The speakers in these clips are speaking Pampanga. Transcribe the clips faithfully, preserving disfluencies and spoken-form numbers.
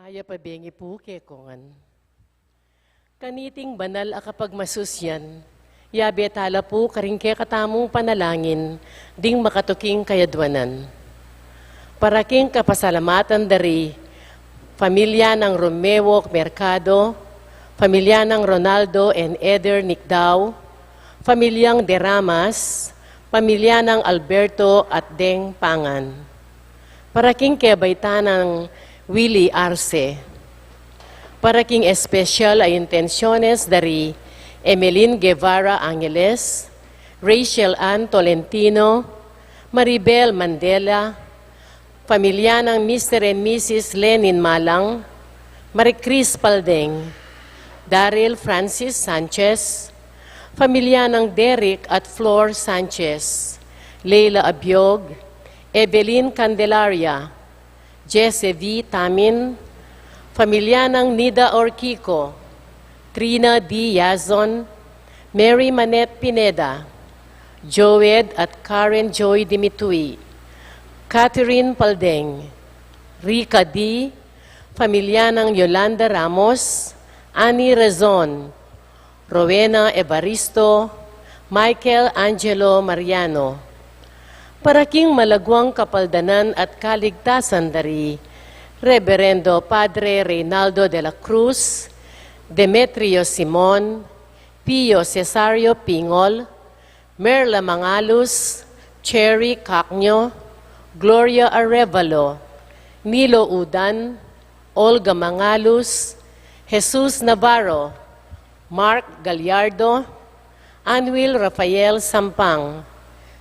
Mayap a bengi pu kekongan. Kaniting banal a kapagmasusyan, yabe tala pu karing kekatamung panalangin ding makatuking kayadwanan. Para king kapasalamatan dari pamilya nang Romeo Mercado, pamilya nang Ronaldo and Eder Nicdao, pamilyang Deramas, pamilya nang Alberto at Deng Pangan. Para king kebaitan nang Willie Arce. Para king espesyal a intensyones dari Emeline Guevara Angeles, Rachel Ann Tolentino, Maribel Mandela, pamilya nang Mister and Missus Lenin Malang, Maricris Paldeng, Daryl Francis Sanchez, pamilya nang Derek at Flor Sanchez, Leila Abiog, Evelyn Candelaria, Jesse V. Tamin, pamilya nang Nida Orquico, Trina D. Yazon, Mary Manette Pineda, Joed at Karen Joy Dimitui, Catherine Paldeng, Rica D., pamilya nang Yolanda Ramos, Annie Rezon, Rowena Evaristo, Michael Angelo Mariano. Para king malaguang kapaldanan at kaligtasan dari Reverendo Padre Reynaldo de la Cruz, Demetrio Simon, Pio Cesario Pingol, Merla Mangalus, Cherry Cacño, Gloria Arevalo, Nilo Udan, Olga Mangalus, Jesus Navarro, Mark Gallardo, Anwil Rafael Sampang,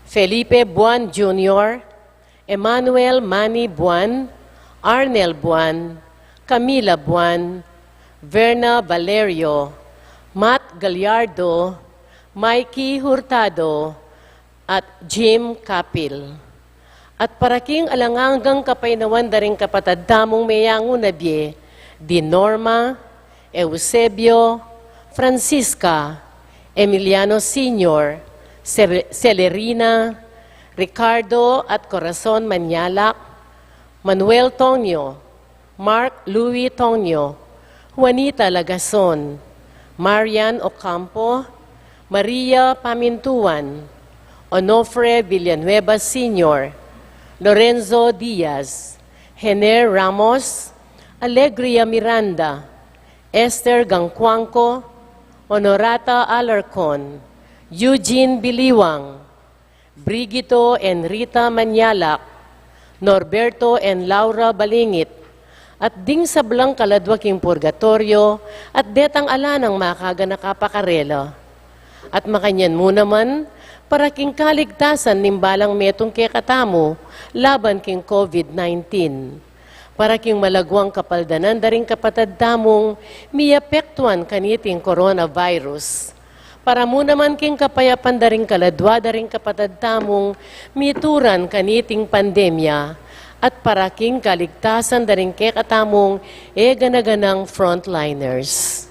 Felipe Buan Junior, Emmanuel Manny Buan, Arnel Buan, Camila Buan, Verna Valerio, Matt Gallardo, Mikey Hurtado, at Jim Capil. At para king alang anggang kapaynawan da ring kapatad tamung meyangu na bie, di Norma, Eusebio, Francisca, Emiliano Senior, Ce-, Celerina, Ricardo at Corazon Manyalak, Manuel Tonio, Mark Louis Tonio, Juanita Lagason, Marian Ocampo, Maria Pamintuan, Onofre Villanueva Senior, Lorenzo Diaz, Hener Ramos, Alegria Miranda, Esther Gangcuanco, Honorata Alarcon, Eugene Biliwang, Brigito and Rita Manyalak, Norberto and Laura Balingit, at ding sablang kaladwa king purgatoryo, at detang ala nang makaganaka pa karela. At makanyan mu naman, para king kaligtasan ning balang metung kekatamu, laban king COVID nineteen. Para king malaguang kapaldanan da ring kapatad tamung miapektuan kaniting coronavirus. Para mu naman king kapayapan da ring kaladwa da ring kapatad tamung mituran kaniting pandemya, at para king kaligtasan da ring kekatamung e gana-ganang frontliners.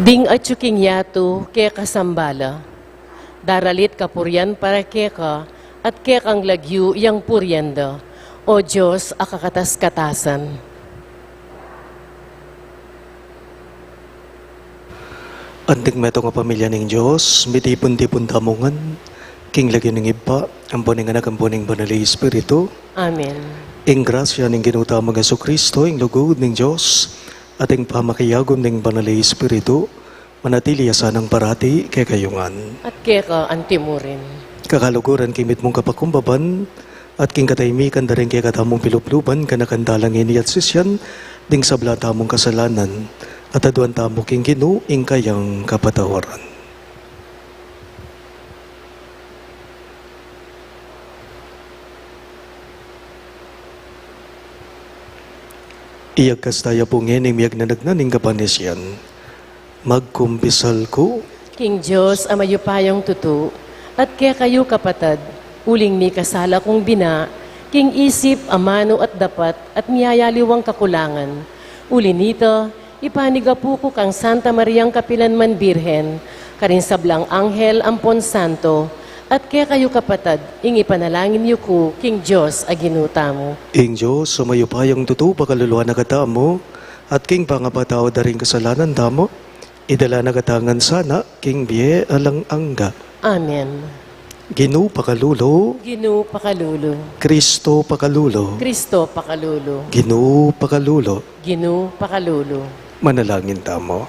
Ding atyu king yatu keka sambala, daralit kapurian para keka, at kekang lagyu yang purian da, O Dios a kakatas-katasan. Anting metung a pamilya ning Dios, mitipun-tipun tamu ngan king lagyu ning Ibpa, ampo ning Anak, ampo ning Banal a Espiritu. Amen. Ing grasya ning Ginu tamung Jesucristo, ing lugud ning Dios, at ing pamakiagum ning Banal a Espiritu, manatili ya sanang parati kekayu ngan. At keka antimurin. Kakaluguran king mitmung kapakumbaban, at king katahimikan da ring kekatamung pilubluban, ganakan tala ngeni at sisian ding sabla tamung kasalanan, at aduan tamu king Ginu ing kayang kapatawaran. Iyagkas taya pu ngeni ing miyagnanagnan ning kapanisian. Magkumpisal ku king Dios a mayupayang tutu, at kekayu kapatad, uling mikasala kung bina, king isip, amanu at dapat, at miyayaliwang kakulangan. Uli nita, ipanigapu ku kang Santa Mariang kapilan man Birhen, karing sablang anghel ampon santo, at kekayu kapatad, ing ipanalangin yu ku king Dios a Ginu tamu. Ing Dios a mayupayang tutu pakaluluan na katamu, at king pangapatawad da ring kasalanan tamu, idala na katamu ngan sana king bie alang angga. Amen. Ginu pakalulu. Ginu pakalulu. Kristo pakalulu. Kristo pakalulu. Ginu pakalulu. Ginu pakalulu. Manalangin tamu.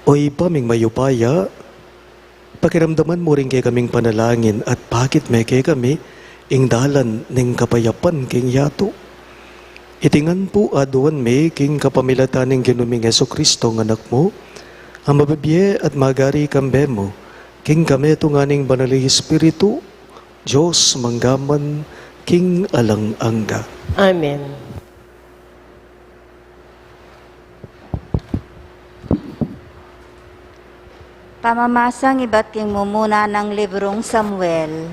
O Ibpa ming mayupaya, pakiramdaman mu ring kekaming panalangin at pakit me kekami ing dalan ning kapayapan king yatu. Iti ngan pu aduan mi king kapamilatan ning Ginu ming Jesucristo a Anak mu, a mabibie at magari kambe mu, king kametungan ning Banal a Espiritu, Dios mangga man king alang angga. Amen. Pamamasang ibat king mumuna nang librung Samuel.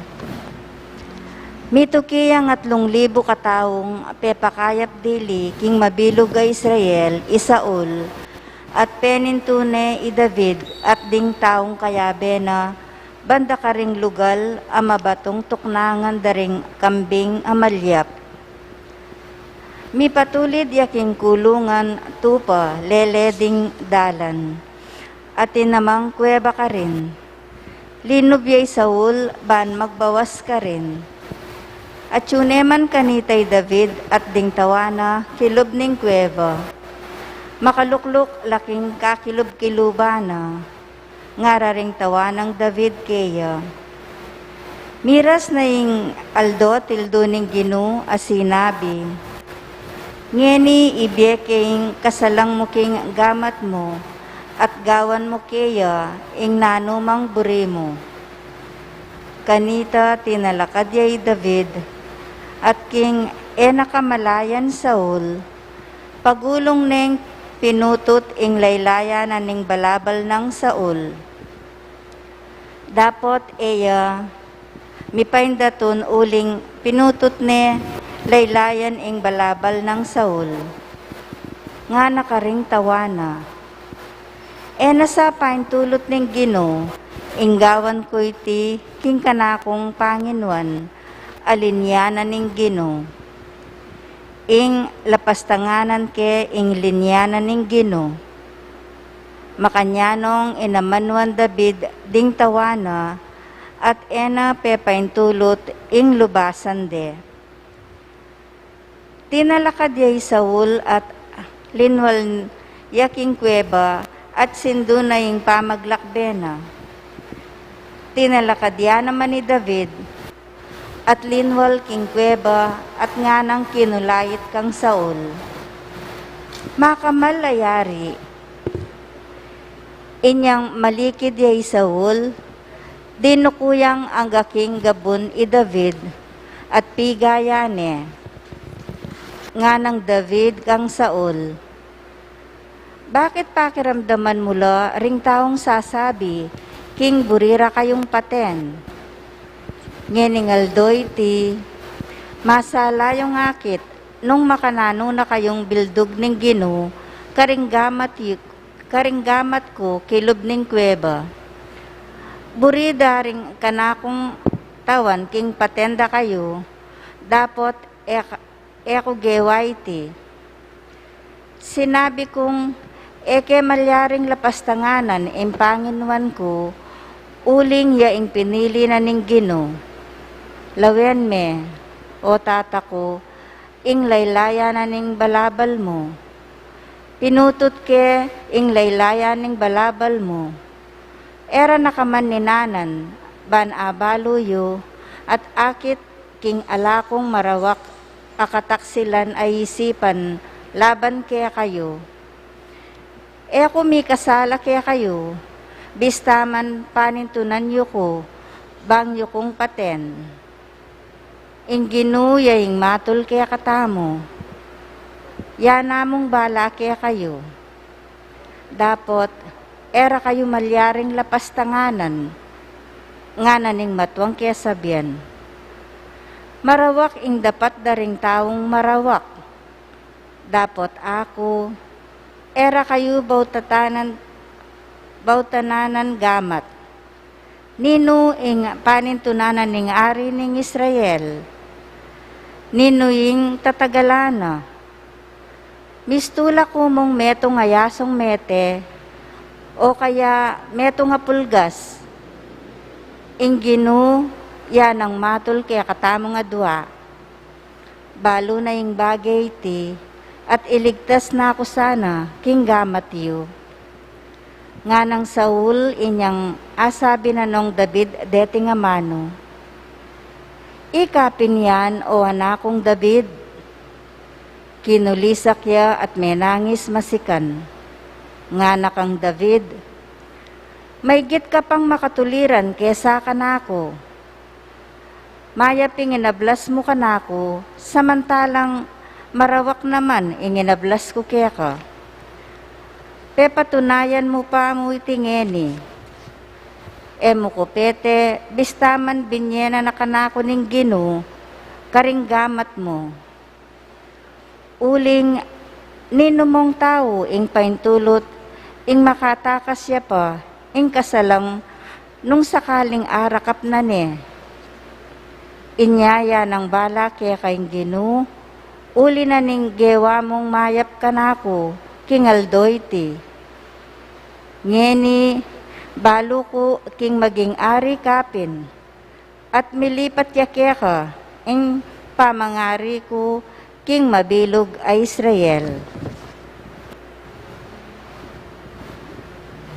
Mituki yang atlung libu kataung pepakayap dili king mabilug a Israel i Saul, at penintu ne i David at ding taung kayabe na banda karing lugal a mabatung tuknangan da ring kambing a malyap. Mipatulid ya king kulungan tupa lele ding dalan, at tinamang kuweba karin. Linub ya i Saul ban magbawas karin. Atyu ne man kanita i David at ding tawana kilub ning kuweba. Makalukluk la king kakilub-kiluban na. Ngara ring tawanang David keya, miras na ing aldo tildu ning Ginu a sinabi, ngeni ibie ke ing kasalang mu king gamat mu, at gawan mu keya ing nanumang buri mu. Kanita tinalakad ya i David, at king e na kamalayan Saul, pagulung neng pinutut ing laylayan na ning balabal nang Saul. Dapot e ya mipaindatun uling pinutut ne laylayan ing balabal nang Saul. Ngana karing tawana, e na sa paintulut ning Ginu ing gawan ku iti king kanakung panginuan a linya na ning Ginu. Ing lapastanganan ke ing linya na ning Ginu. Makanyan nong inamanuan David ding tawana, at e na pepaintulut ing lubasan de. Tinalakad ya i Saul at linwal ya king kuweba at sindu na ing pamaglakbe na. Tinalakad ya naman i David at linwal king kuweba at nganang kinulait kang Saul, makamal a yari. Inyang malikid ya i Saul, dinuku yang angga king gabun i David at piga ya ne. Nganang David kang Saul, bakit pakiramdaman mu la ring taung sasabi king buri ra kayung paten? Ngening aldo iti, masala yung akit nung makananu na kayung bildug ning Ginu karing gamat yu, karing gamat ku kilub ning kuweba. Buri da ring kanakung tawan king paten da kayu, dapot e, e ku gewa iti. Sinabi kung, e ke malyaring lapastanganan ing panginuan ku, uling ya ing pinili na ning Ginu. Lawen me, o tata ku, ing laylayan na ning balabal mu. Pinutut ke ing laylayan ning balabal mu. E ra na ka man ninanan, ban abalu yu, at akit king ala kung marawak a kataksilan a isipan laban kekayu. E ku mikasala kekayu, bista man panintunan yu ku, bang yu kung paten. Ing Ginu ya ing matul kekatamu. Yana mung bala kekayu. Dapot, e ra kayu malyaring lapastanganan, ngana ning matuang kesabian. Marawak ing dapat da ring taung marawak. Dapot aku, e ra kayu bautatanan, bautananan gamat. Ninu ing panintunan na ning ari ning Israel? Ninu ing tatagalan na? Mistula ku mung metung a yasung mete, o kaya metung a pulgas. Ing Ginu, ya nang matul kekatamung adua. Balu na ing bage iti, at iligtas na ku sana king gamat yu. Nganang Saul, inyang asabi na nong David deti ngan amanu, "Ika pin yan, o anakung David?" Kinulisak ya at menangis masikan. Ngana kang David, "Maygit ka pang makatuliran kesa kanaku. Mayap ing inablas mu kanaku, samantalang marawak naman ing inablas ku keka. Pepatunayan mu pa mu iti ngeni. E mu ku pete, bista man binye na na kanaku ning Ginu karing gamat mu. Uling ninu mung tau ing paintulut ing makatakas ya pa ing kasalang nung sakaling arakap na ne?" Inya ya nang bala keka ing Ginu, "Uli na ning gewa mung mayap kanaku king aldo iti. Ngeni, balu ku king maging ari ka pin, at milipat ya keka ing pamangari ku king mabilug a Israel."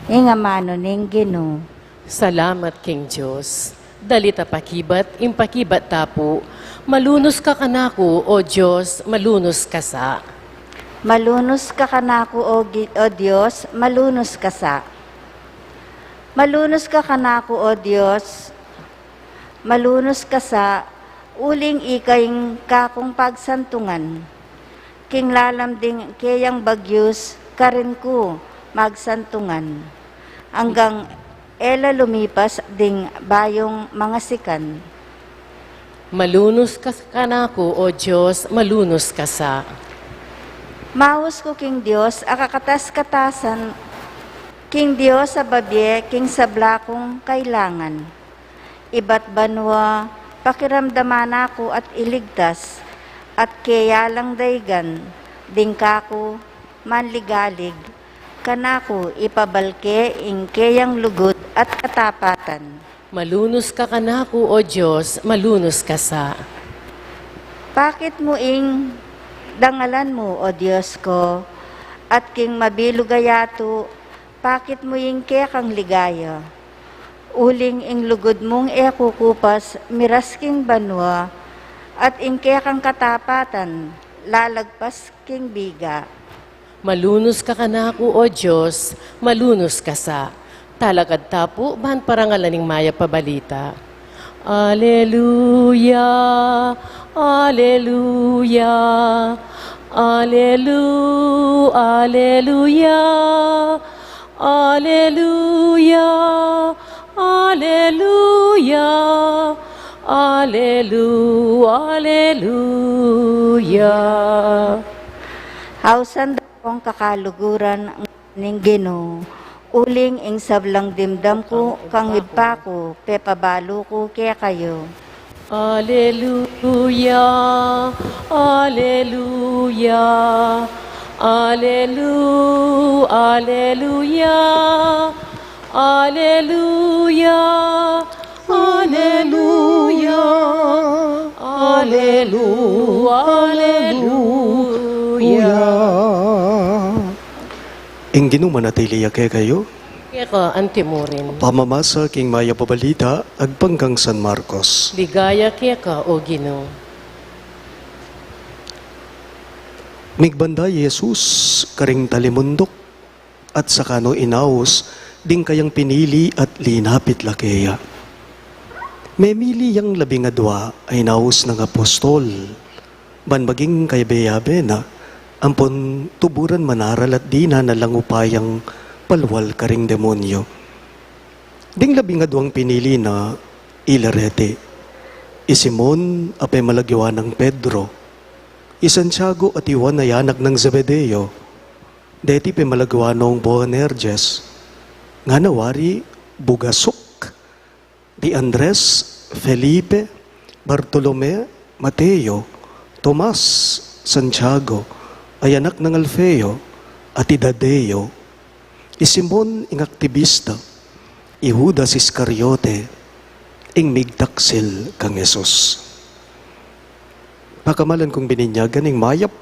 Ing amanu ning Ginu. Salamat king Dios. Dalit a pakibat, ing pakibat ta pu, malunus ka kanaku, o Dios, malunus ka sa. Malunus ka kanaku, o Gi-, o Dios, malunus ka sa. Malunus ka kanaku, o Dios, malunus ka sa, uling ika ing kakung pagsantungan. King lalam ding keyang bagyus, karin ku magsantungan, anggang e la lumipas ding bayung mangasikan. Malunus ka kanaku, o Dios, malunus ka sa. Maus ku king Dios a kakatas-katasan, king Dios a babie king sabla kung kailangan. Ibat banua, pakiramdaman na ku at iligtas, at keya lang daigan ding kaku manligalig, kanaku ipabal ke ing keyang lugud at katapatan. Malunus ka kanaku, o Dios, malunus ka sa. Pakit mu ing dangalan mu, o Dios ko, at king mabilug a yatu, pakit mu ing kekang ligaya. Uling ing lugud mung e kukupas miras king banua, at ing kekang katapatan lalagpas king biga. Malunus ka kanaku, o Dios, malunus ka sa. Talakad ta pu ban parangalan ing mayap a balita. Aleluya, aleluya, alelu-, aleluya, aleluya, aleluya, alelu-, aleluya. Ausan da kung kakaluguran ning Ginu, uling ing sablang dimdam ku kang Ibpa ku, pepabalu ku kekayu. Aleluya, aleluya, alelu, aleluya, aleluya, aleluya, alelu, aleluya. Ing Ginu manatili ya kekayu. Keka antimurin. Pamamasa king Mayap a Balita agpang kang San Marcos. Ligaya keka, O Ginu. Migbanda i Jesus karing talimunduk at saka no inaus ding kayang pinili at linapit la keya. Memili yang labing adua a inaus nang apostol ban maging kayabe-yabe na, ampon tuburan manaral at dinan a langu pa yang palwal karing demonyo. Ding labing aduang pinili na ila reti: i Simon a pemalagiwa nang Pedro, i Santiago at i Juan a anak nang Zebedeo, deti pemalagiwa nong Boanerges, ngana wari Bugasuk, di Andres, Felipe, Bartolome, Mateo, Tomas, Santiago a anak nang Alfeo, at i Tadeo, i Simon ing aktibista, i Judas Iscariote, ing migtaksil kang Jesus. Pakamalan kung bininyagan ing mayap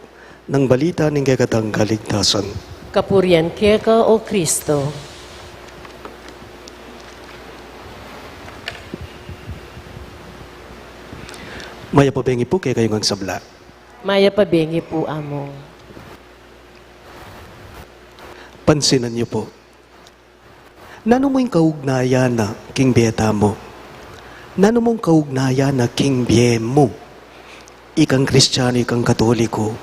nang balita ning kekatang kaligtasan. Kapurian keka, O Kristo. Mayap a bengi pu kekayu ngang sabla. Mayap a bengi pu, Among. Pansinan yu pu. Nanu mu ing kaugnayan na king bie tamu? Nanu mu ing kaugnayan na king bie mu? Ikang Kristiano, ikang Katoliko,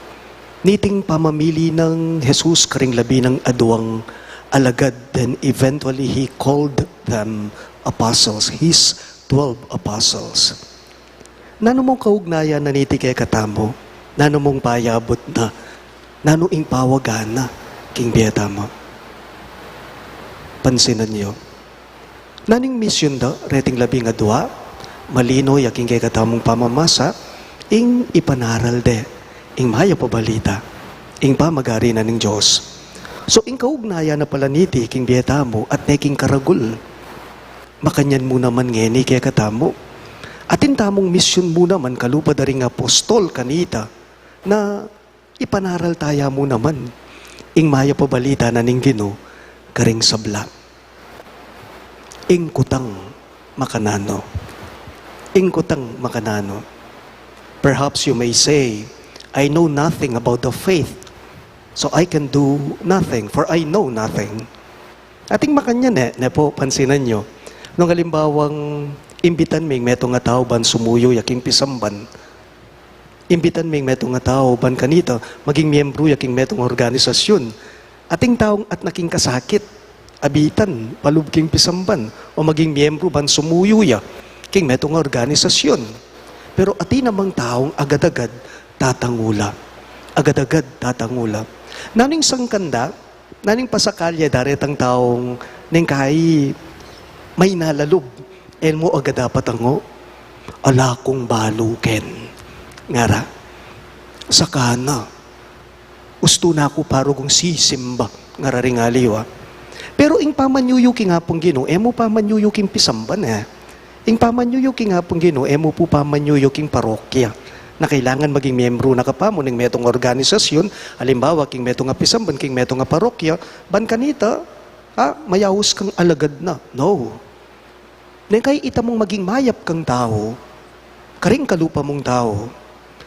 niting pamamili nang Jesus karing labi nang aduang alagad, then eventually he called them apostles, his twelve apostles. Nanu mung kaugnayan na niti kekatamu? Nanu mung payabut na? Nanu ing pawagan na king bie tamu? Pansinan yu. Nanu ing misyun da reting labing adua? Malino ya king kekatamung pamamasa, ing ipanaral de ing mayap a balita, ing pamagari na ning Dios. So, ing kaugnayan na pala niti king bie tamu at ne king karagul, makanyan mu naman ngeni kekatamu. Atin tamung misyun mu naman kalupa da ring apostol kanita na ipanaral taya mu naman ing mayap a balita na ning Ginu karing sabla. Ing kutang makananu? Ing kutang makananu? Perhaps you may say, "I know nothing about the faith, so I can do nothing, for I know nothing." Ating makanyan e, ne pu, pansinan yu. Nung alimbawang imbitan ming metung a tau ban sumuyu ya king pisamban, imbitan ming metung a tau ban kanita maging miyembru ya king metung a organisasyun. Ating taung atna king kasakit, abitan palub king pisamban o maging miyembru ban sumuyu ya king metung a organisasyun. Pero atin namang taung agad-agad tatangu la. Agad-agad tatangu la. Nanu ing sangkan da? Nanu ing pasakal ya da retang taung neng kai mainalalub, e mu agad patangu? "Ala kung balu ken," ngara. "Saka na. Ustu na ku pa rugong sisimba," ngara ring aliwa. Pero ing pamanyuyu king Apung Ginu, e mu pamanyuyu king pisamban e. Ing pamanyuyu king Apung Ginu, e mu pu pamanyuyu king parokya. Na kailangan maging miyembru na ka pa mu ning metung a organisasyun, alimbawa king metung a pisamban, king metung a parokya, ban kanita, a, mayaus kang alagad na. No. Neng kai ita mung maging mayap kang tau karing kalupa mung tau,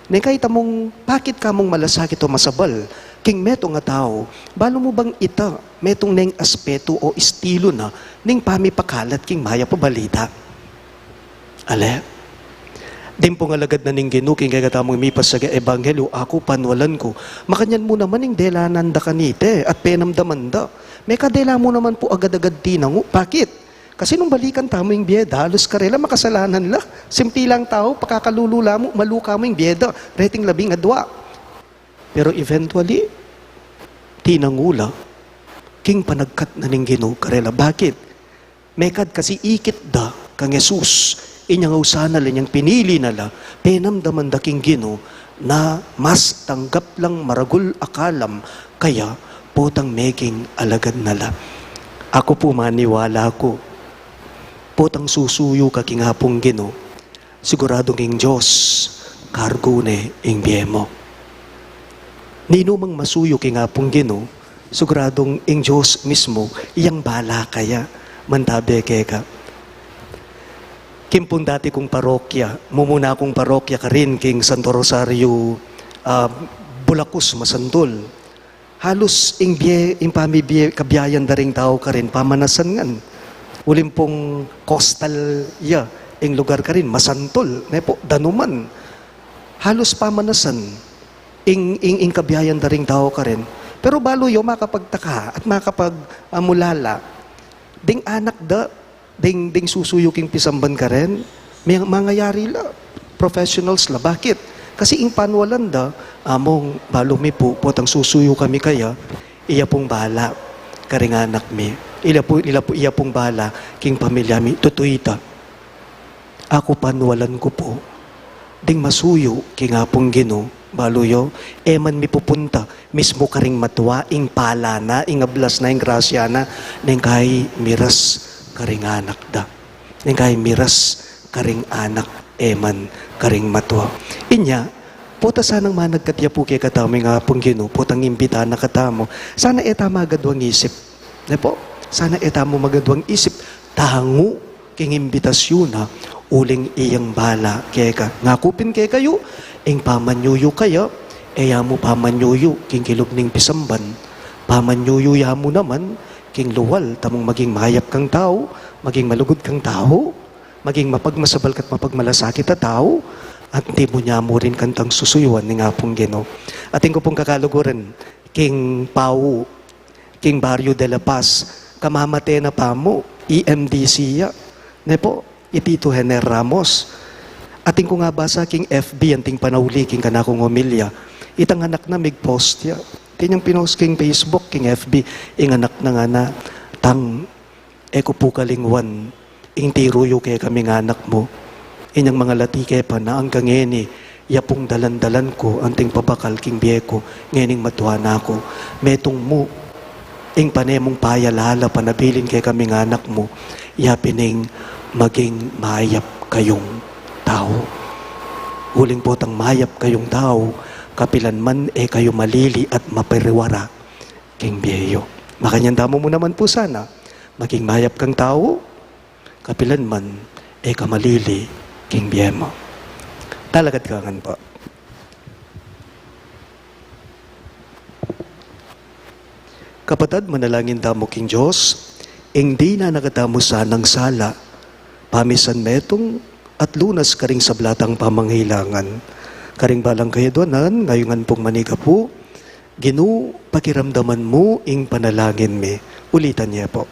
neng kai ita mung pakit ka mung malasakit o masabal king metung a tau, balu mu bang ita metung neng aspetu o estilu na ning pamipakalat king mayap a balita? Ale? Ding pung alagad na ning Ginu king kekatamung mipasag a ebanghelyu, aku panwalan ku. Makanyan mu naman ing delanan da kanita e at penamdaman da. Mekadela mu naman pu agad-agad tinangu. Bakit? Kasi nung balikan tamu ing bie da, alus karela makasalanan la. Simple lang tau, pakakalulu la mu, maluka mu ing bie da reting labing adua. Pero eventually, tinangu la. king panagkat na ning Ginu karela. Bakit? Mekad kasi ikit da kang Jesus, inyang ausan na la, inyang pinili na la, penamdaman da king Ginu na mas tanggap lang maragul a kalam kaya potang meging alagad na la. Aku pu, maniwala ku, potang susuyu ka king Apung Ginu, siguradung ing Dios kargu ne ing bie mu. Ninu mang masuyu king Apung Ginu, siguradung ing Dios mismu iyang bala kaya mantabe keka. King pung dati kung parokya, mumuna kung parokya karin king Santo Rosario, ah, Bulacus, Masantol. Halus ing bie, ing pamibie, kabiayan da ring tau karin, pamanasan ngan. Uling pung coastal ya ing lugar karin, Masantol, ne pu, danuman. Halus pamanasan ing, ing, ing kabiayan da ring tau karin. Pero balu yu, makapagtaka at makapag-, ah, mulala. Ding anak da, ding, ding susuyu king pisamban karin, may, mangayari la, professionals la. Bakit? Kasi ing panualan da, among, balu mi pu, potang susuyu kami kaya, iya pung bala karing anak mi. Iya pu, iya pu, iya pung bala king pamilya mi, tutu ita. Aku, panualan ku pu, ding masuyu king Apung Ginu, balu yu, e man mipupunta mismu karing matua, ing pala na, ing ablas na, ing grasya na, neng kai miras karing anak da. Neng kai miras karing anak, e man karing matua. Inya, pota sanang managkat ya pu kekatamu ing Apung Ginu, potang imbita na katamu, sana e ta magadwang isip. Ne pu? Sana e tamu magadwang isip, tangu king imbitasyun na, uling iyang bala keka. Ngaku pin kekayu, ing pamanyuyu kaya, e ya mu pamanyuyu king kilub ning pisamban. Pamanyuyu ya mu naman king lual, tamung maging mayap kang tau, maging malugud kang tau, maging mapagmasabal ka't mapagmalasakit a tau, at dimu nya mu rin kantang susuyuan ning Apung Ginu. Atin ku pung kakaluguran, king Pau, king Barrio de la Paz, kamamate na pamu, E M D C ya. Ne pu, i Tito Hener Ramos. Atin kung abasa king F B, anting panauli king kanakung homilya. Itang anak na mig-post ya. Atin yang pinost king Facebook, king F B, ing anak na ngana, "Tang, e ku pu kalingwan ing tiru yu kekaming anak mu. Inyang mangalati ke pa na anggang ngeni, ya pung dalan-dalan ku, anting pabakal king bie ku, ngening matua na ku. Metung mu, ing pane mung payalala, panabilin kekaming anak mu, ya pin ing maging mayap kayung tau. Uling potang mayap kayung tau, kapilan man e kayu malili at mapariwara king bie yu." Makanyan tamu mu naman pu sana, maging mayap kang tau, kapilan man e ka malili king bie mu. Talakad ka ngan pu. Kapatad, manalangin tamu king Dios, ing dinan na katamu sanang sala, pamisan metung at lunas karing sabla tang pamangailangan. Karing balang kayadwanan, ngayun ngan pung manigapu, Ginu, pakiramdaman mu ing panalangin mi. Ulitan ye pu.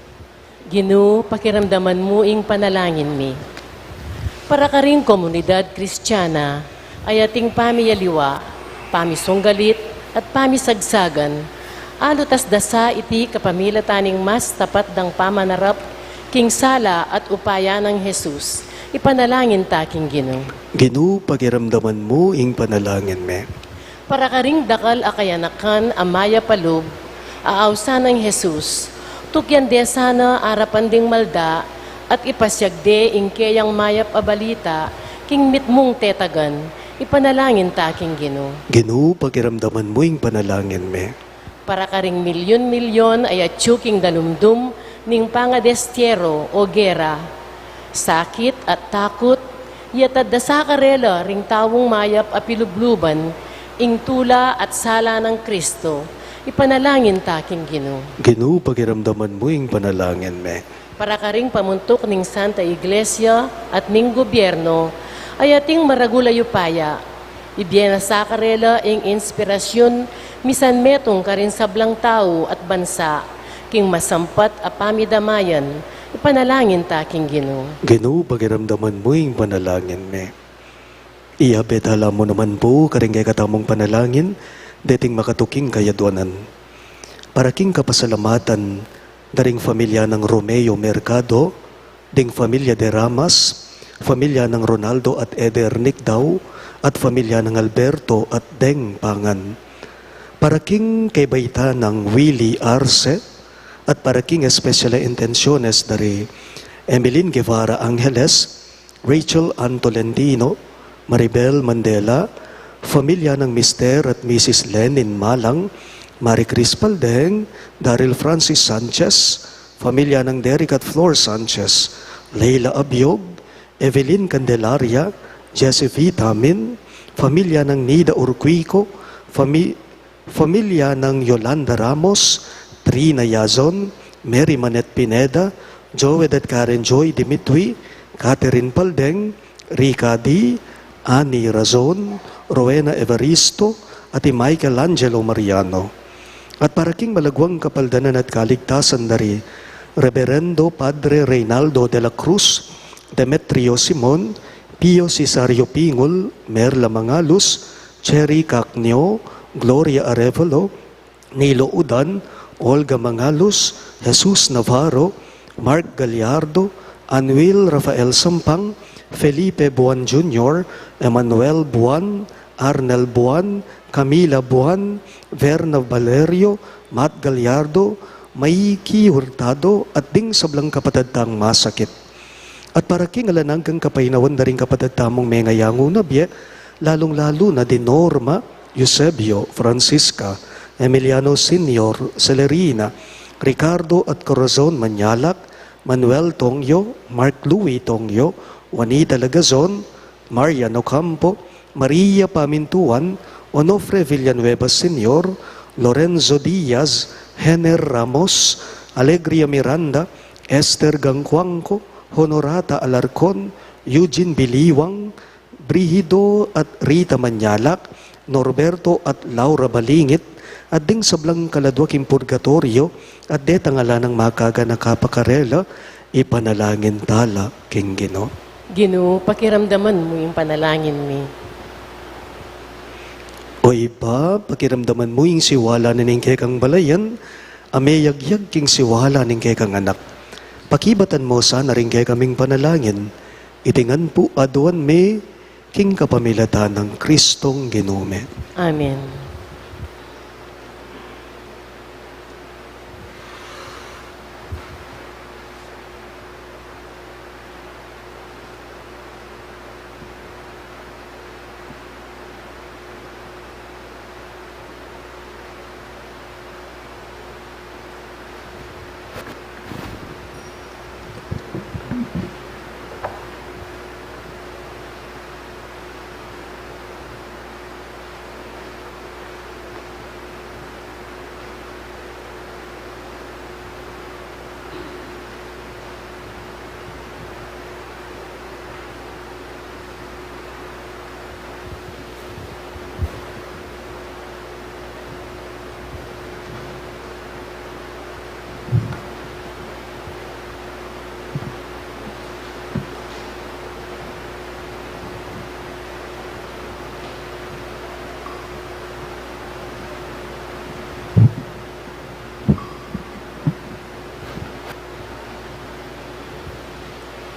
Ginu, pakiramdaman mu ing panalangin mi. Para karing komunidad Kristiana, a ating pamiyaliwa, pamisunggalit, at pamisagsagan, alutas da sa iti kapamilatan ning mas tapat dang pamanarap king sala at upaya nang Jesus, ipanalangin ta king Ginu. Ginu, pakiramdaman mu ing panalangin mi. Para karing dakal a kayanakan a mayap a lub a ausan nang Jesus, tukyan de sana arapan ding malda at ipasiag de ing keyang mayap a balita king mitmung tetagan, ipanalangin ta king Ginu. Ginu, pakiramdaman mu ing panalangin mi. Para karing milyon-milyon a yatyu king dalumdum ning pangadestiyero o gera, sakit at takut, yatad da sa karela ring taung mayap a pilubluban ing tula at sala nang Kristo, ipanalangin ta king Ginu. Ginu, pakiramdaman mu ing panalangin mi. Para karing pamuntuk ning Santa Iglesia at ning gobyerno, a ating maragul a upaya, ibie na sa karela ing inspirasyun misan metung karing sablang tau at bansa king masampat a pamidamayan, ipanalangin ta king Ginu. Ginu, pakiramdaman mu ing panalangin mi. Iyabe tala mu naman pu karing kekatamung panalangin deting makatuking kayadwanan. Para king kapasalamatan da ring familia nang Romeo Mercado, ding familia de Ramas, familia nang Ronaldo at Eder Nicdao, at familia nang Alberto at Deng Pangan. Para king kebaitan nang Willy Arce, at para king espesyal a intensiones da ri Emeline Guevara Angeles, Rachel Ann Tolentino, Maribel Mandela, familia nang Mister at Missus Lenin Malang, Marie Chris Paldeng, Daryl Francis Sanchez, familia nang Derek at Flor Sanchez, Leila Abiog, Evelyn Candelaria, Jesse Vitamin, familia nang Nida Urquico, fami-, familia nang Yolanda Ramos, Trina Yazon, Mary Manette Pineda, Joed at Karen Joy Dimitri, Catherine Paldeng, Rica D, Annie Razon, Rowena Evaristo, at i Michelangelo Mariano. At para king malagwang kapaldanan at kaligtasan da ri Reberendo Padre Reynaldo de la Cruz, Demetrio Simon, Pio Cesario Pingul, Merla Mangalus, Cherry Cacnio, Gloria Arevalo, Nilo Udan, Olga Mangalus, Jesus Navarro, Mark Gallardo, Anuil Rafael Sampang, Felipe Buan Junior, Emmanuel Buan, Arnel Buan, Camila Buan, Verna Valerio, Matt Gallardo, Maiki Hurtado, at ding sablang kapatad tang masakit. At para king alang anggang kapaynawan da ring kapatad tamung mengayangu na bie, lalung-lalu na di Norma, Eusebio, Francisca, Emiliano Senior, Celerina, Ricardo at Corazon Manyalak, Manuel Tongyo, Mark Louis Tongyo, Juanita Lagazon, Marian Ocampo, Maria Pamintuan, Onofre Villanueva Senior, Lorenzo Diaz, Hener Ramos, Alegria Miranda, Esther Gangcuangco, Honorata Alarcon, Eugene Biliwang, Brigido at Rita Manyalak, Norberto at Laura Balingit, at ding sablang kaladwa king purgatoryo, at detang ala nang makaganaka pa karela, ipanalangin tala king Ginu. Ginu, pakiramdaman mu ing panalangin mi. O Ibpa, pakiramdaman mu ing siwala na ning kekang balayan, a meyagyag king siwala ning kekang Anak. Pakibatan mu sana ring kekaming panalangin, iti ngan pu aduan mi king kapamilatan nang Kristong Ginu mi. Amen.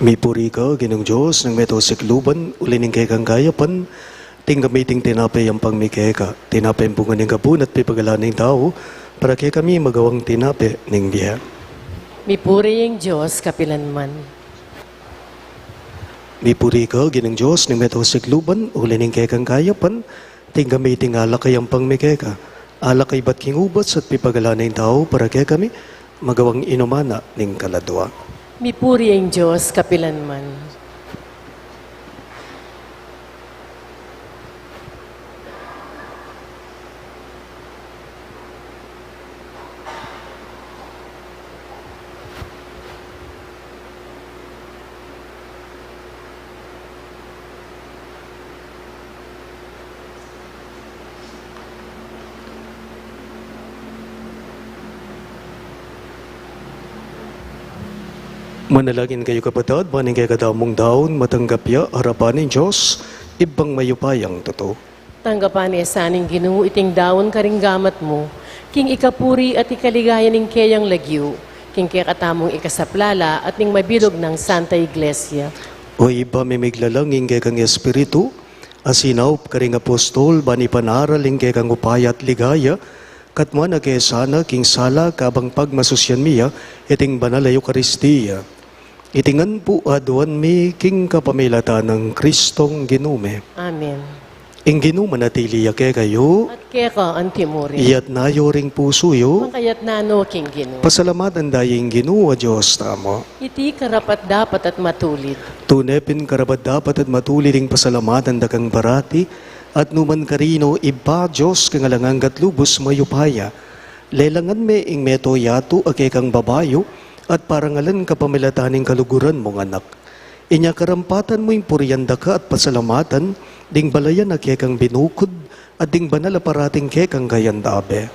Mipuri ka, Ginung Dios ning meto sikluban, uli ning kekang kayapan, tinggap mi iting tinape yampang mi keka, tinape bunga ning kabun at pipagalan ning tau, para kekami magawang tinape ning bie. Mipuri ing Dios kapilanman. Mipuri ka, Ginung Dios ning meto sikluban, uli ning kekang kayapan, tinggap mi iting alak a yampang mi keka, alak a ibat king ubas at pipagalan ning tau, para kekami magawang inuman na ning kaladua. Mipuri ing Dios kapilanman. Manalangin kayu, kapatad, ban ing kekadamung daun matanggap ya arapan ning Dios, Ibpang mayupayang tutu. Tanggapan ne sa ning Ginu iting daun karing gamat mu, king ikapuri at ikaligaya ning keyang lagyu, king kekatamung ikasaplala at ning mabilug nang Santa Iglesia. O Ibpa mi, miglalang ing kekang Espiritu, a sinaup karing apostol, ban ipanaral ing kekang upaya at ligaya, katmuan na ke sana king sala kabang pagmasusyan mi ya, iting banal a Eukaristia. Iti ngan pu aduan mi king kapamilatan nang Kristong Ginu mi. Amen. Ing Ginu manatili ya kekayu. At keka antimurin. Iyatas yu ring pusu yu. Makayatna no king Ginu. Pasalamatan da ya ing Ginu a Dios tamu. Iti karapat-dapat at matulid. Tune pin karapat-dapat at matulid ing pasalamatan da kang parati, at numan karin, O Ibpa, Dios king alang angga at lubus mayupaya. Lelangan me ing mabilug a yatu a kekang babayu, at parangalan kapamilatan ning kaluguran mung Anak. Inya karampatan mu ing purian da ka at pasalamatan, ding balayan a kekang binukud, at ding banal a parating kekang kayandabe.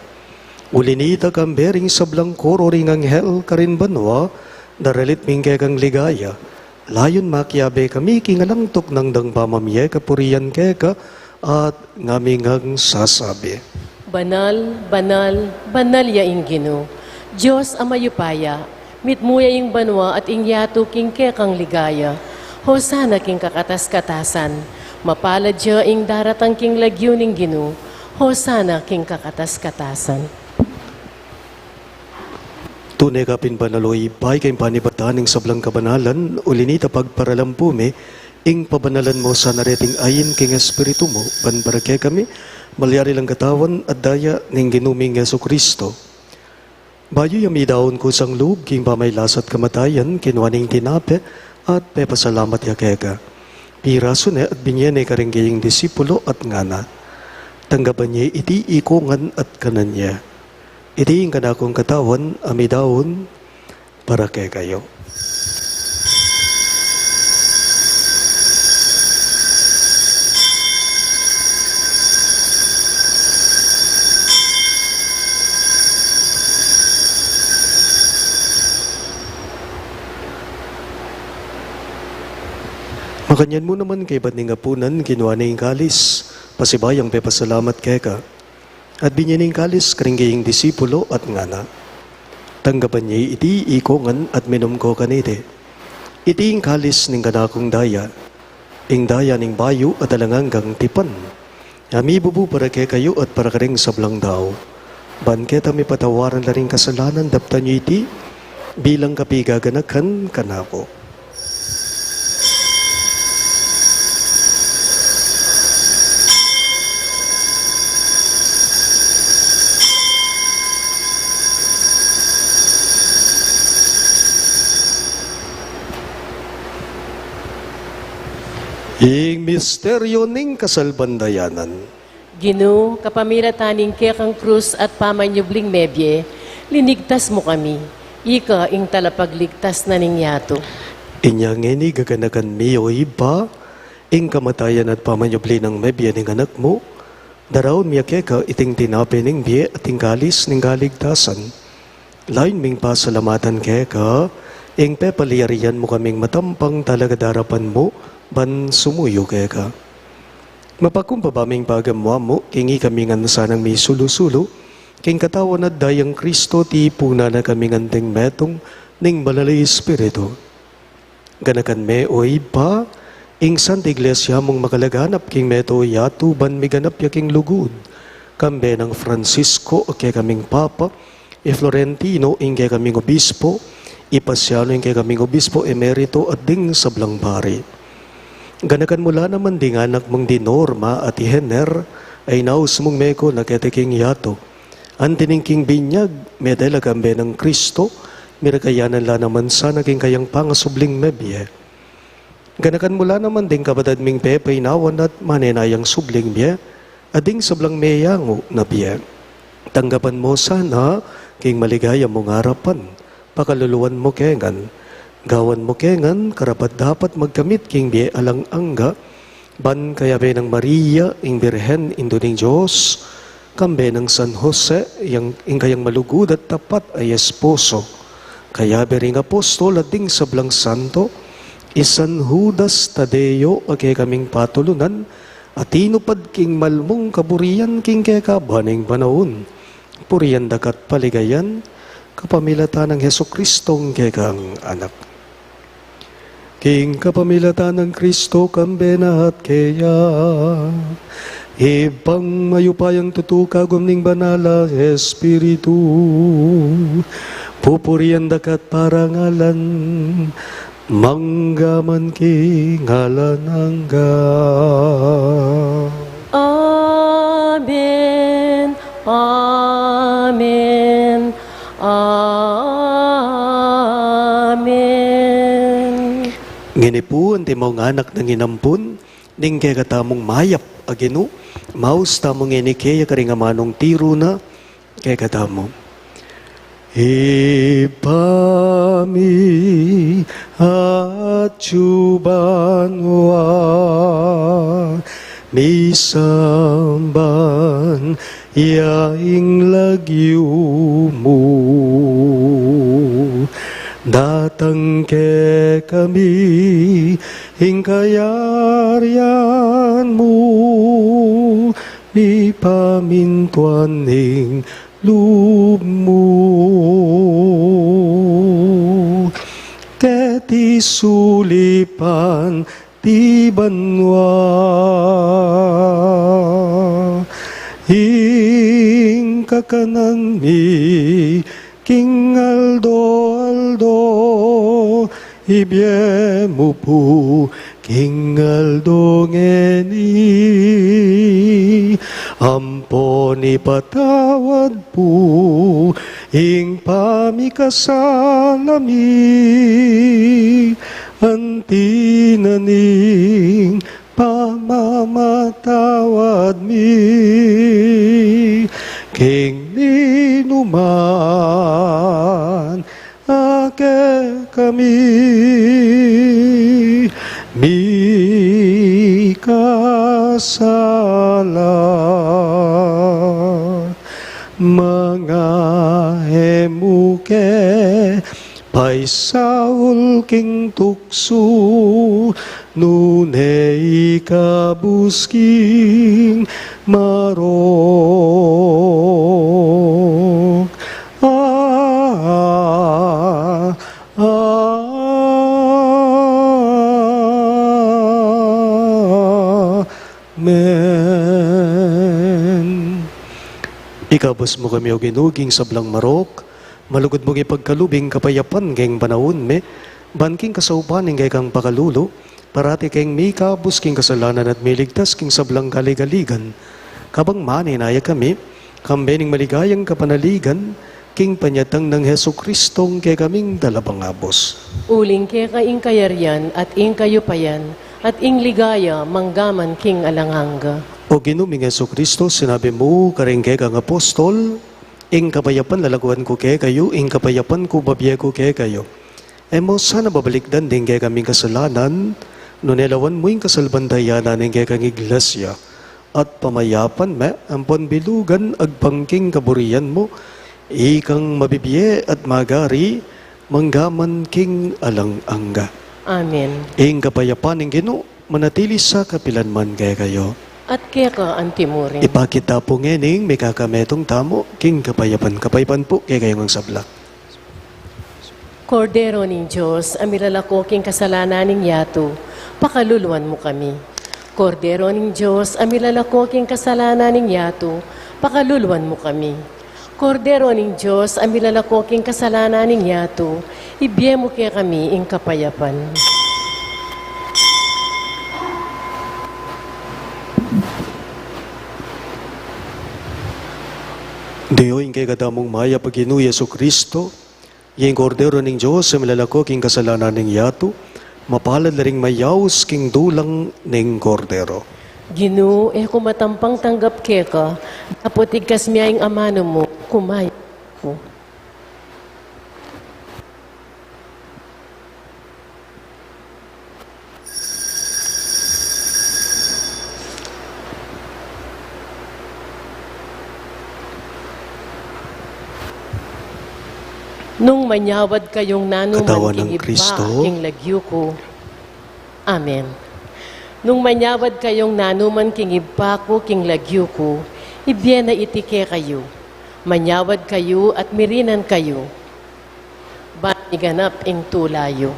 Uli nita kambe ring sablang koro ring anghel karin banua, daralit mi ing kekang ligaya. Layun makiabe kami king alang tuknang dang pamamie kapurian keka, at ngami ngang sasabi. Banal, banal, banal ya ing Ginu, Dios a mayupaya, mitmu ya ing banua at ing yatu king kekang ligaya. Hosana king kakatas-katasan, mapalad ya ing daratang king lagyu ning Ginu, Hosana king kakatas-katasan. Tune ka pin banal, O Ibpa, ika ing panibatan ning sablang kabanalan, uli nita pagparalampu mi, ing pabanalan mu sana reting ain king Espiritu mu, ban para kekami, malyari lang katawan at daya ning Ginu ming Jesucristo. Bayu ya midaun kusang lub king pamailas at kamatayan, kinua ne ing tinape, at pepasalamat ya keka. Pirasu ne at binie ne karing kayang disipulo at ngana. Tanggapan ye iti ikongan at kanan ye. Iti ing kanakung katawan a midaun para kekayu. Makanyan mu naman kaybat ning apunan, kinua ne ing kalis, pasibayu yang pepasalamat keka. At binie ne ing kalis karing kayang disipulo at ngana, tanggapan ye iti ikongan at minum ko kaniti. Iti ing kalis ning kanakung daya, ing daya ning bayu at alang anggang tipan, a mibubu para kekayu at para karing sablang tau, ban keta mipatawaran la ring kasalanan. Daptan yu iti bilang kapigaganakan kanaku. Ing misteryu ning kasalpantayanan. Ginu, kapamilatan ning kekang krus at pamanyubling mebie, linigtas mu kami. Ika ing talapagligtas na ning yatu. Inya ngeni gaganakan mi, O Ibpa, ing kamatayan at pamanyubli nang mebie ning Anak mu, daraun mi ya keka iting tinape ning bie at ing kalis ning kaligtasan. Layun ming pasalamatan keka ing pepalyarian mu kaming matampang talaga darapan mu ban sumuyu keka. Mapakumbaba ming pagamuan mu king ikami ngan sanang misulu-sulu king katawan at dayang Kristo, tipunan na kaming anting metung ning Banal a Espiritu. Ganakan me, O Ibpa, ing Santa Iglesia mung makalaganap king meto yatu ban miganap ya king lugud, kambe nang Francisco a kekaming Papa, i Florentino ing kekaming Obispo, i Pasiano ing kekaming Obispo Emerito, at ding sablang pari. Ganakan mu la naman ding anak mung di Norma at i Hener, a inaus mung meko na keti king yatu. Anti ning king binyag, mete la kambe nang Kristo, mirakayanan la naman sana king kayang pangasubling mebie. Ganakan mu la naman ding kapatad ming pepainawan at manenayang subling bie, at ding sablang meyangu na bie. Tanggapan mu sana king maligaya mung arapan, pakaluluan mu ke ngan, gawan mu ke ngan karapat-dapat magkamit king bie alang angga, ban kayabe nang Maria, ing Birhen, Indu ning Dios, kambe nang San Jose, yang, ing kayang malugud at tapat a esposo, kayabe ring apostol at ding sablang santo, i San Judas Tadeo a kekaming patulunan, a tinupad king malmung kaburian king kekaban ning panaun. Purian da ka at paligayan, kapamilatan nang Jesucristong kekang Anak. King kapamilatan nang Kristo, kambe na at keya, Ibpang mayupayang tutu, kagum ning Banal a Espiritu, pupurian da ka at parangalan, mangga man king alang angga. Amen. Amen. Amen. Ngeni pu, antimong anak nang inampun ning kekatamung mayap a Ginu, maus tamu ngeni keya karing amanung tiru na kekatamu. Ibpa mi, atyu banua, misamban ya ing lagyu mu. Datang kekami ing kayarian mu, mipamintuan ing lub mu keti sulip anti banua. Ing kakanan mi king aldo-aldo, ibie mu pu king aldo ngeni. Ampon ipatawad pu ing pamikasala mi, anti na ning pamamatawad mi king ninuman a kekami mikasala. Manga e mu ke paisaul king tuksu, nune ikabus king marok. Ah, ah, amen. Ikabus mu kami, O Ginu, king sablang marok, malugud mung ipagkalub ing kapayapan king panaun mi, ban king kasaupan ning kekang pakalulu, parati keng mikabus king kasalanan at miligtas king sablang kaligaligan. Kabang manenaya kami, kambe ning maligayang kapanaligan, king panyatang nang Jesucristong kekaming Talapangabus. Uling keka ing kayarian at ing kayupayan at ing ligaya manggaman king alang angga. O Ginu ming Jesucristo, sinabi mu karing kekang apostol, ing kapayapan lalakuan ku kekayu, ing kapayapan ku babie ku kekayu. E mu sana babalikdan ding kekaming kasalanan, nune lawan mu ing kasalpantayanan ning kekang iglesia, at pamayapan me ampon bilugan agpang king kaburian mu, ikang mabibie at magari manggaman king alang angga. Amen. Ing kapayapan ning Ginu manatili sa kapilan man kekayu. At keka antimurin. Ipakit ta pu ngening mikakametung tamu king kapayapan. Kapayapan pu kekayung sabla. Kordero ning Dios, a milalako king kasalanan ning yatu, pakaluluan mu kami. Kordero ning Dios, a milalako king kasalanan ning yatu, pakaluluan mu kami. Kordero ning Dios, a milalako king kasalanan ning yatu, ibie mu kekami ing kapayapan. Deo ing kekatamung mayap a Ginu Jesucristo, ing Kordero ning Dios, a milalako king kasalanan ning yatu, mapalad la ring mayaus king dulang ning Kordero. Ginu, e ku matampang tanggap keka, dapot igkas mu ya ing amanu mu, kumayap ku. Nung manyawad kayung nanuman king Ibpa, king lagyu ku. Amen. Nung manyawad kayung nanuman king ibpa ku king lagyu ku, ibie na iti kekayu. Manyawad kayu at mirinan kayu. Ban miganap ing tula yu.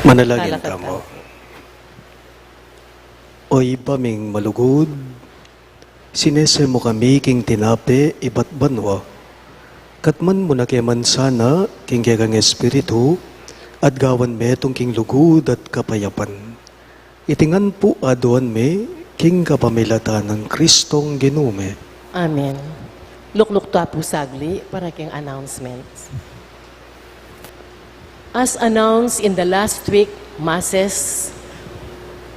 Manalangin tamu. O Ibpa ming malugud, sinese mu kami king tinape ibat banua. Katman mu na ke man sana king kekang Espiritu, at gawan metung king lugud at kapayapan. Iti ngan pu aduan mi king kapamilatan nang Kristong Ginu mi. Amen. Lukluk ta pu sagli para king announcements. As announced in the last week Masses,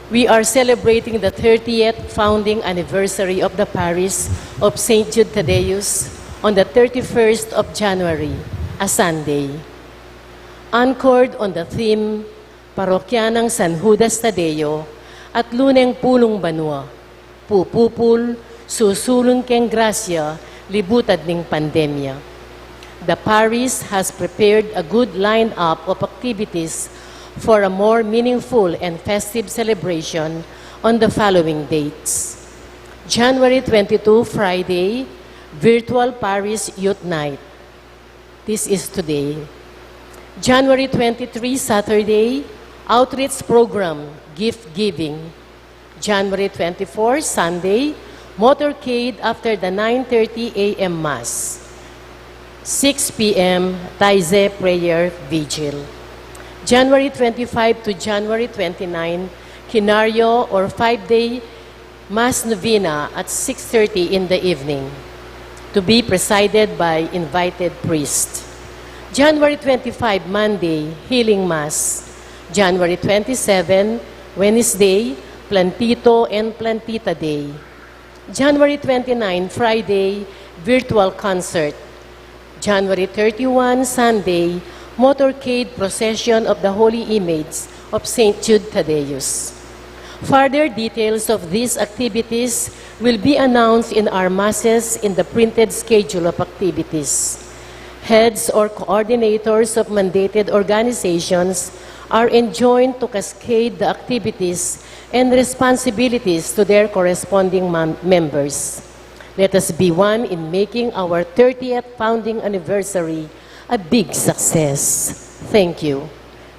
we are celebrating the thirtieth founding anniversary of the parish of Saint Jude Thaddeus on the thirty-first of January, a Sunday. Anchored on the theme, Parokya nang San Judas Tadeo at Luneng Pulung Banua, pupupul, susulung keng grasya, libutad ning pandemya. The parish has prepared a good lineup of activities for a more meaningful and festive celebration on the following dates. January twenty-two, Friday, Virtual Parish Youth Night. This is today. January twenty-three, Saturday, Outreach Program, Gift Giving. January twenty-four, Sunday, Motorcade after the nine thirty a m Mass. Six p m, Taize Prayer Vigil. January twenty-five to January twenty-nine, Kinario or five-day Mass Novena at six thirty in the evening, to be presided by invited priest. January twenty-five, Monday, Healing Mass. January twenty-seven, Wednesday, Plantito and Plantita Day. January twenty-nine, Friday, Virtual Concert. January thirty-one, Sunday, Motorcade Procession of the Holy Image of Saint Jude Thaddeus. Further details of these activities will be announced in our masses in the printed schedule of activities. Heads or coordinators of mandated organizations are enjoined to cascade the activities and responsibilities to their corresponding mem- members. Let us be one in making our thirtieth founding anniversary a big success. Thank you.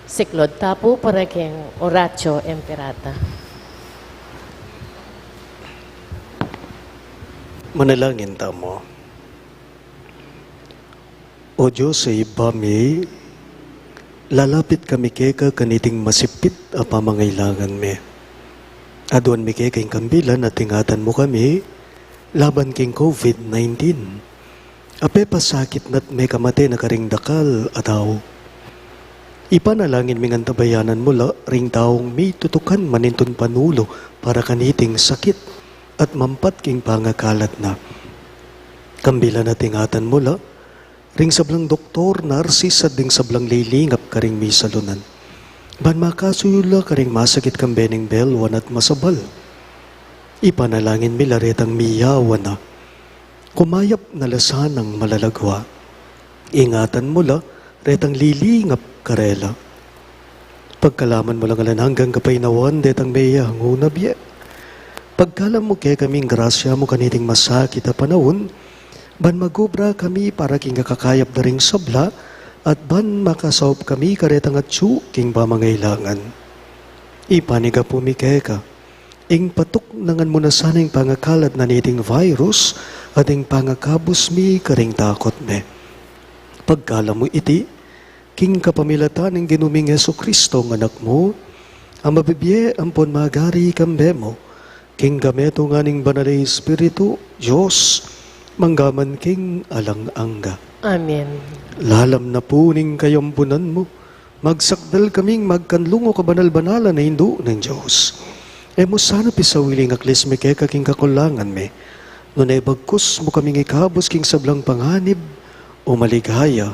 Siklaud ta pu para keng Oratio Imperata. Manalangin tamu. O Dios a Ibpa mi, lalapit kami keka kaniting masipit a pamangailangan mi. Aduan mi keka ing kambilan at ingatan mu kami laban king COVID nineteen. A pepasakit na't mekamate na karing dakal a tau. Ipanalangin mi ngan tabayanan mu la ring taung mitutukan manintun panulu para kaniting sakit at mampat king pangakalat na. Kambilan at ingatan mu la ring sablang doktor, narsis, at ding sablang lilingap karing misalunan, ban makasuyu la karing masakit kambe ning belwan at masabal. Ipanalangin mi la retang miyawan na, kumayap na la sanang malalagwa. Ingatan mu la retang lilingap karela. Pagkaluban mu la ngan alang anggang kapaynawan detang meyangu na bie. Pagkalub mu kekami ing grasya mu kaniting masakit a panaun, ban magobra kami para king ikakayap da ring sabla, at ban makasaup kami karetang atyu king pamangailangan. Ipanyawad mi keka ing patuknangan mu na sana ing pangakalat na niting virus, at ing pangakabus mi karing takut mi. Pagkalub mu iti, king kapamilatan ning Ginu ming Jesucristo, ing Anak mu, a mabibie ampon magari kambe mu, king kametungan ning Banal a Espiritu, Dios, mangga man king alang angga. Amen. Lalam na pu ning kayambunan mu, magsakdal kaming magkanlung o kabanal-banalan a Indu ning Dios. E mu sana pisawili ing aklis mi keka king kakulangan mi, nune bagkus mu kaming ikabus king sablang panganib o maligaya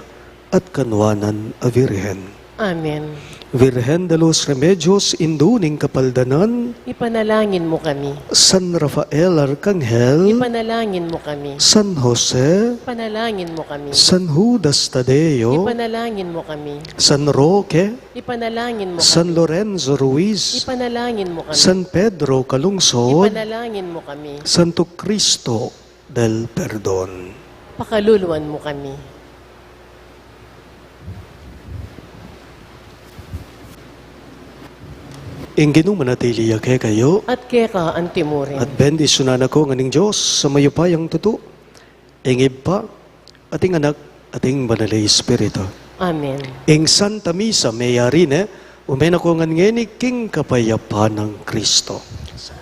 at kanuanan a Virgen. Amen. Virgen de los Remedios, Indu ning Kapaldanan, ipanalangin mu kami. San Rafael Arkanghel, ipanalangin mu kami. San Jose, ipanalangin mu kami. San Judas Tadeo, ipanalangin mu kami. San Roque, ipanalangin mu kami. San Lorenzo Ruiz, ipanalangin mu kami. San Pedro Calungsod, ipanalangin mu kami. Santo Cristo del Perdon, pakaluluan mu kami. Ing Ginu manatili ya kekayu. At keka antimurin. At bendisyunan na kayu ngan ning Dios a mayupayang tutu, ing Ibpa, at ing Anak, at ing Banal a Espiritu. Amen. Ing Santa Misa meyari ne, ume na kayu ngan ngeni king kapayapan nang Kristo.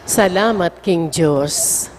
Salamat king Dios.